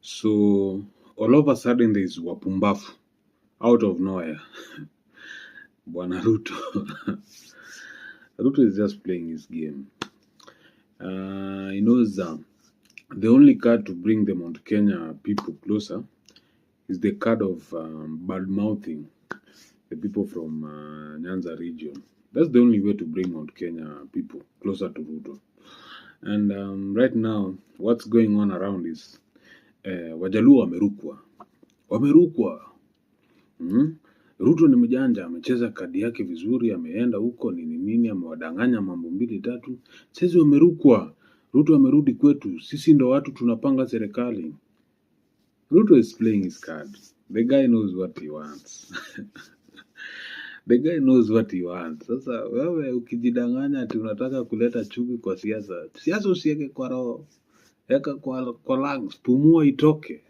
So all of a sudden there is wapumbafu out of nowhere. Bwana Ruto. Ruto is just playing his game. He knows the only card to bring the Mount Kenya people closer is the card of bad mouthing the people from Nyanza region. That's the only way to bring Mount Kenya people closer to Ruto. And right now, what's going on around is Wajaluo wamerukwa, wamerukwa. Ruto ni mjanja, amecheza kadi yake vizuri, ameenda huko nini nini, amewadanganya mambo mbili tatu. Sisi wamerukwa. Ruto amerudi kwetu, sisi ndo watu tunapanga serikali. Ruto is playing his card. The guy knows what he wants. The guy knows what he wants. Sasa wewe ukijidanganya ati unataka kuleta chuki kwa siasa, siasa usiweke kwa roho, weka kwa lungs, pumua itoke.